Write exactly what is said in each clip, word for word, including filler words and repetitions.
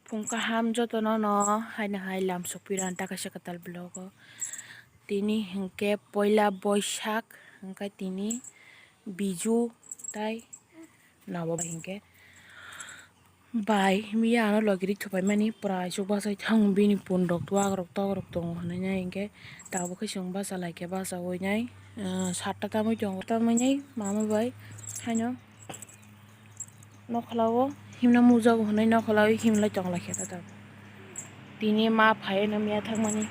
Phung kaham jotono no haino hai lam sokphi rw ang ta kaisa kwtal vlog o. Tini hinkhe poila Boisak, hinkhe tini Biju tai nobo bai hinkhe bai miya ano logi ri thupai mani pura isuk bachai thang bini pun rok twk rok tok rok tongo hinui nai hinkhe tabuk khe chwng bacha lai khe bachaui nai, ah, satta tamui tongo tamui nai mama bai haino. Nokhola o himna mujago hinui nokhola o himlai tonglaikha tatal. Tini ma phaiwi no miya thangmani.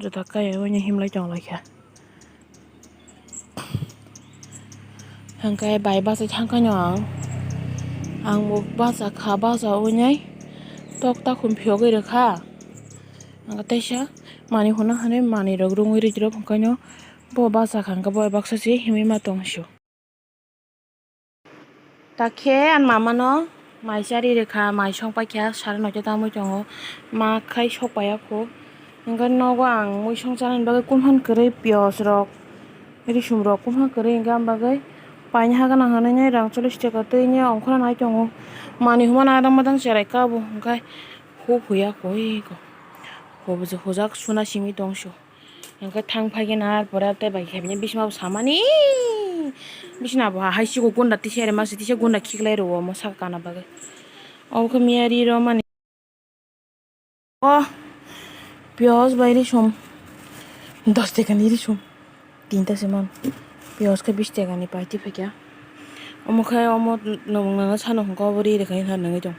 Jota kaya o himlai tonglaikha. Hingke bai bachai thangkha no ang. Ang bo bachakha, bachaui tok takhum phiyogwi rwkha. Ang teisa manui hwnna hinui manui rok rungwi rwdi rok hwnkhe no. Bo bachakha hwnkhe bo baksa se himwi ma tong sio. Takhe ani mama no mai cha ri rwkha, mai song paikha, sare noita tamui tongo, ma khai sok paiya kho. Hwnkhe nogo ang mui song chanani bagwi kumhan kwrwi piyaj rok, risum rok kumhan kwrwi hwnkhe ani bagwi paini hagana hinui rang chollish taka twi ongkhorna nai tongo. Manui hwnmano adang badang cherai kabo hwnkhe huk huya koi ko. Hujak suna simi tong sio. Hingke thang phai khe na pore tei bai khe bini bisma bo samani. Bisna bo hai siko gunda tisa ere masa tisa gunda khiklai rwo omo saka kana bagwi. Obo khe miyari rw mani. O piyaj bai risum dos tekani risum tinta se man. Piyaj khe bis tekani paiti phaikha. Omo khe omo nwng nangna sano hwnkhe obo ri rwkha nangwi tong.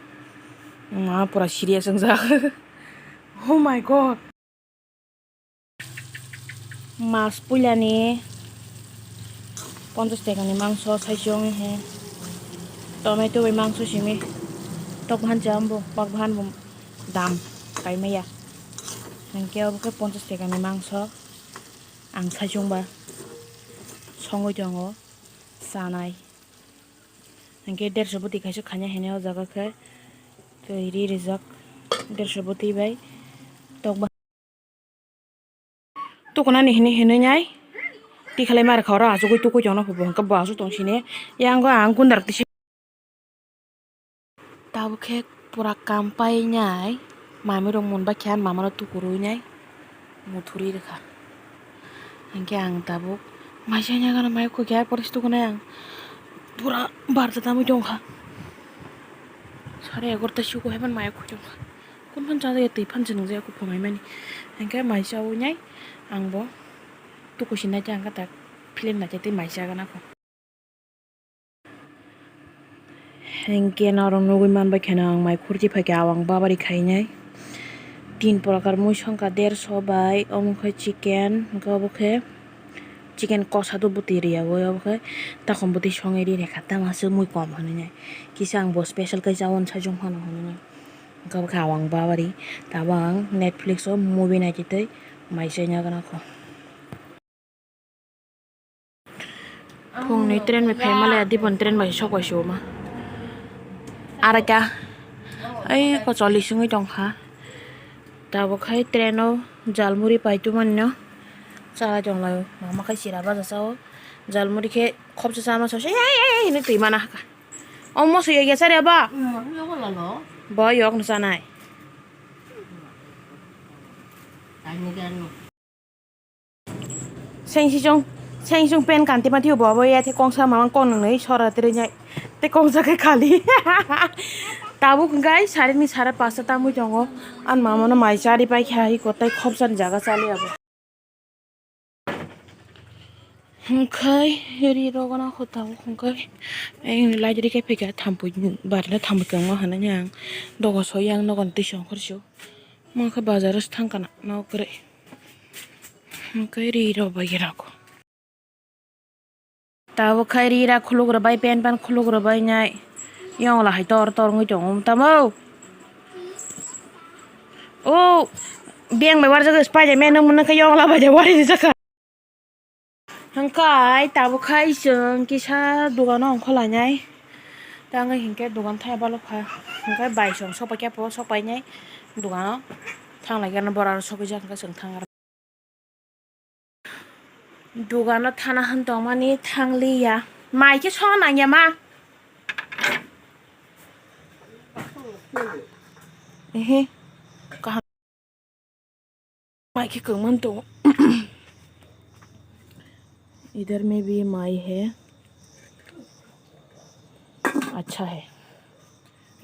Ma pura serious wngjak. Oh my God. Mas puilani ponchas tekani mangso saichung he. Tomato bai mangso simi. Tok bahan cham bo, pak bahan bo dam kaimaya. Hingke obo khe ponchas tekani mangso. Ang saichung ba songwi tongo chanai. Hingke derso bwtwi kaisa khaina hene o jaga khe twi ri rijak derso bwtwi bai tok ba. Tukunani hinui hinui nai. Tikhalai ma rwkha oro achugwi tukui tongno phubo hwnkhe bo achuk tong sini. Yang go ang gundar tisi. Tabuk khe pura kam painai. Mami rok mun bai khe ani mama no tukurui nai. Muthurui rwkha. Hwnkhe ang tabuk maisa nya gana mai khukya porisi tukunai ang. Pura barta tamui tongkha. Sare egarota siko heban maya khuk tongkha. Kun phan cha jaya twi phan se nung jaya kho phunai mani. Hingke mai chaui nai ang bo tuku si nai khe ang khe tak film nai khe tei mai cha gana kho. Hingke norok nugui man bai khe no ang mai khurchi phai khe awang babari khai nai. Tin prokar mui songkha derso bai omo khe chicken hingke obo khe chicken kosa do bwtwi riya oi obo khe takhum bwtwi songwi ri rikha tamo aswk mui kom hinui nai. Kisa ang bo special khe chaui saichung phano hinui nai. Wngkha bwkha awang babari. Tabuk ang Netflix o movie naitwi tei mai chaina gana kho. Phungni train bai phaima le, dibon train bai sok bai se oma. Araita. Ai ko choli singwi tongkha. Tabuk khai train o jalmuri pai tumani no. Chalai tonglaio. Mama khai sira baja sao. Jalmuri khe khopsa chama sao se, "Ei, ei, ei," hinwi twi mana hakha. Omo swi ya sari aba. Bo yok no chanai. Seng sijong, seng sijong pen kanti mati bo abo ya the kongsa mamang kong nang nai sora tere nyai. Te kongsa khe khali. Tabuk hwnkhe sari ni sara pasta tamui tongo. An mama no mai chari pai kha hi kotai khopsa ni jaga chali abo. Hwnkhe ri rogona kho tabuk hwnkhe. Ang lai ri khe phikha thampui barina thampui kwbangma hwnwi ang dogo soi ang nogo twi songkhor sio. Mo khe bazar o thang kana nok kwrwi. Hwnkhe ri rw bai rw kho. Tabuk khai ri ra khuluk rw bai pen pan khuluk rw bai nai. Yong la hai tor tor wngwi tongo tamo. O beng bai warjak spider man nang mwnang khe yong la bai wari rijak kha. Hwnkhe tabuk khai chwng kisa dogano ongkhor lainai. Tei wngkha hinkhe dogan thaya balokha. Hwnkhe bai chwng sok paikhe aphuru sok painai dogano. Thang lai khe borok sokjak hwnkhe chwng thang. Dogano thana hwn tongmani thangliya. Mai khe songna nangya ma. Ehe. Kaham. Mai khe kwmang tongo. Idhar mein bhi mai hai. Acha hai.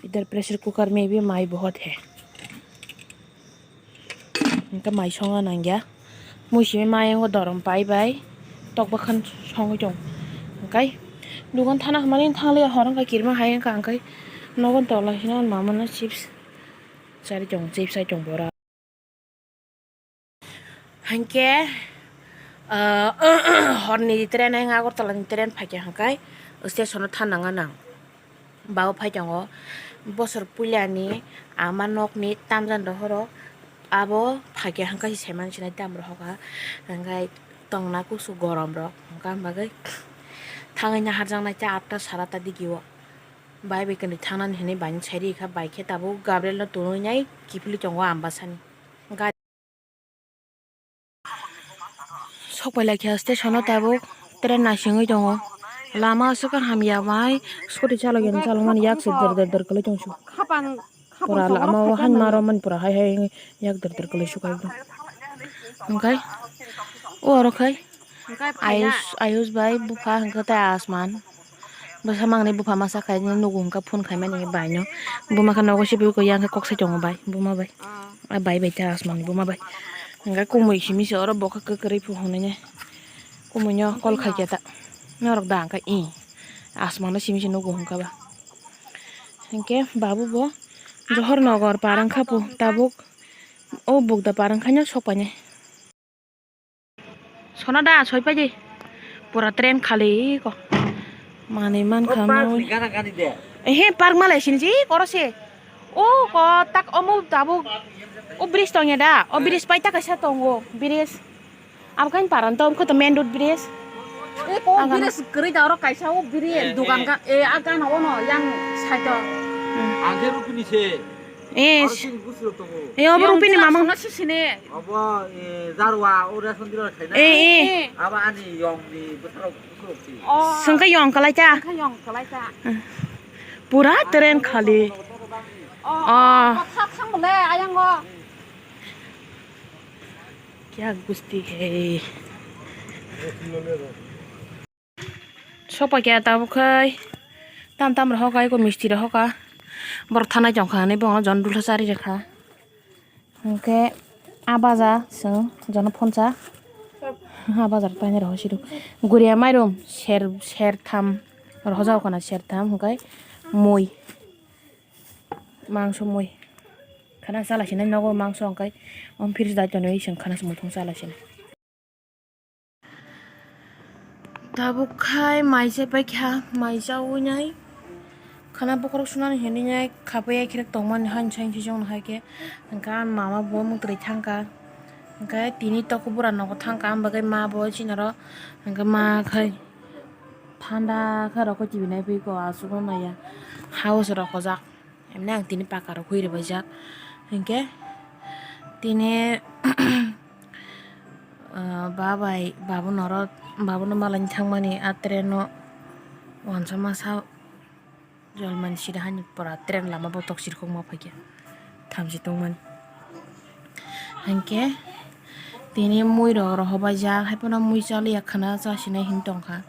Idhar pressure cooker mein bhi mai bahut hai. Hwnkhe mai songna nangya. Mui simi mai wngkha dorom pai bai. Tok bakhan songwi tong. Hwnkhe dukan thana hwnmani thangli hor wngkha kirima hai wngkha hwnkhe nogo tola hino mama no chips chari tong chips chai tong bora. Hinkhe, ah, horni train ang Agartala ni train phaikha hwnkhe station o thanang nang. Bao phai tongo bosor puilani ama nokni tamjani rohoro abo phaikha hwnkhe se saiman sinai tamrok hoka hwnkhe tongna kusu gorom rok hwnkhe bagwi thangwi naharjaknai ta atta sara ta digi o bai bai kwnwi thangnani hinwi bai sai rikha bai khe tabuk Gabriel no tonwi nai kiphilwi tongo Ambasani. Sok pai lai khe station o tabuk train naisingwi tongo. Lama aswk khe hamya bai scooty chalok ya chalok mani yak se der der der kwlwi tong su. Khapang khapang pura lama o han maro mani pura hai hai yak der der kwlwi su kai. Hwnkhe o oro khai Ayush Ayush bai bupha hwnkhe tei Asman. Bwsa mangni bupha masa khai nugo hwnkha phone khaimani bai no. Buma khe nogo sibui khe yang khe kok sai tongo bai buma bai. Ah. A bai bai ta Asman buma bai. Hwnkhe kumui simi se oro bo khe kwrwi phu hwnwi ne. Kumui no call khai khe ta. Norok da hwnkha i. Asman no simi se nugo hwnkha ba. Hwnkhe babu bo Johor Nagar parang kha phu tabuk o bugda parang khaino sok pai nai. Sona da soi pai di. Pura train khali ko. Manui man kha park moi. Ni gana gani de. Ehe, park malai sini ji koro se. O ko tak omo tabuk. O bridge tong ya da. O bridge pai ta kaisa tongo. Bridge. Abo kain paran to ko to main road bridge. E ko bridge kwrwi da oro kaisa o bridge dukan ka e a gana ono yang side o. Ang khe rupini se. Eh. Oro chini bwswrok tongo. Eh, obo rupini mama. Sini. Obo, eh, jarwa, o ration dealer khaina. Eh, eh. Abo ani yong ni bwsarok bwswrok si. Oh. Sengkhe yong kalai ta. Sengkhe yong kalai ta. Pura train khali. Oh. Oh. Kotha thang bole ayango. Kya gusti hai. Sopai khe tabuk khai tam tam rok hokai ko misti rok hoka borok thanai tongkha hinwi bono jon dulsa chari rwkha. Hinkhe a baja chwng jono phunsa a bajar painai rok sidu guria mairum ser ser tham rok hojak khana ser tham hinkhe mui mangso mui khana chala sinai nogo mangso hinkhe om fridge dai tonwi chwng khana se muitung chala sinai. Tabuk khai mai se paikha, mai chawi nai. Khana bokhorok sunani hinwi nai, khapai khirok tongmani hani sai sijong no hai khe. Hwnkhe ani mama bo mwtwrwi thangkha. Hwnkhe tini tokobura nogo thangkha, ang bagwi ma bo chini oro. Hwnkhe ma khai thanda khe rokho tv nai phi ko aswk no naiya. House rok hojak. Emne ang tini paka rok hui rwbaijak. Hinkhe tini, ah, babai, babu norok, babuno malaini thangmani a train o uansa masa jolmani sida hani pura train lama botok sirkhokma phaikha thamchi tongmani. Hinkhe tini mui rok rohobaijak, haiphano mui chaliya khwna chasinai hinwi tongkha.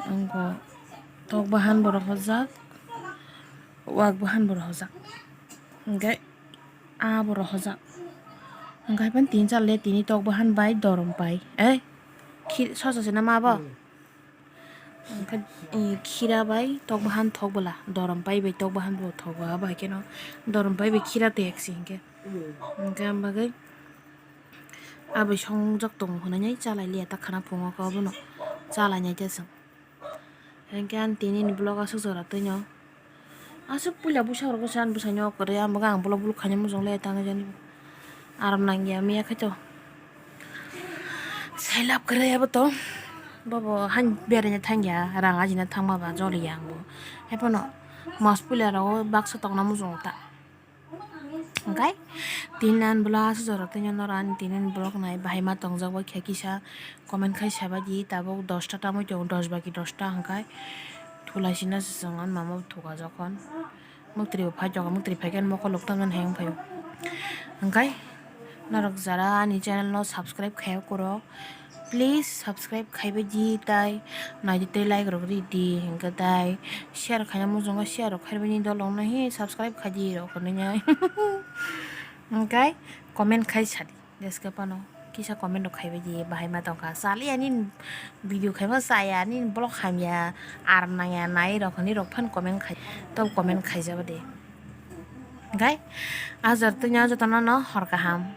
Wngkha tok bahan bo rohorjak. Wak bahan bo rohorjak. Hwnkhe abo rohorjak. Hwnkhe haiphano tini chale tini tok bahan bai dorom pai. Ei, khi-, sosa se na ma bo? Hmm. Hwnkhe, eh, khira bai tok bahan thok bwla. Dorom pai bai tok bahan bo thok bwla. Abo hai kheno dorom pai bai khira tek si hwnkhe. Hmm. Hwnkhe ang bagwi abo songjak tongo hwnwi chalai liya ta khana phungo khe obono chalai nai ta chwng. Hinkhe ang tini ni vlog aswk jora twino. Aswk puila bwsa rok se ani bwsai no kwrwi ang bo ang vlog vlog khaina muchung le tang jani. Aram nang ya miya khaito. Sai lab kwrwi abo to. Bobo han beraina thang ya rang ajina thang ma ba joli ya ang bo. Haiphano mas puila rogo baksa tongna muchung ta. Hwnkhe tini ani vlog aswk jora twi norok ani tini ani vlog nai bahai ma tongjak bai khe kisa comment khai sabai di, tabuk dosta tamo tongo, dos baki dosta hwnkhe thulaisina se chwng ani mama bo thuka jokhon. Muktri bo phai tongo, muktri phai khe mokol rok tamo hai wng phaio. Hwnkhe norok jara ani channel no subscribe khai kuro, please subscribe khaibai di tai naidi tei like rok ri di, hwnkhe tai share khaina muchungo share rok khaibai ni dol rok no hi subscribe khai di rok hinwi nai. Hwnkhe comment khai sadi. Jeske phano kisa comment rok khaibai di, bahai ma tongkha. Chali ani video khaima chaya, ani vlog hamya, ar nangya, nai rok hinwi rok phan comment khai, tok comment khaijaba de. Gai, ajar twi nya jotono no hor kaham.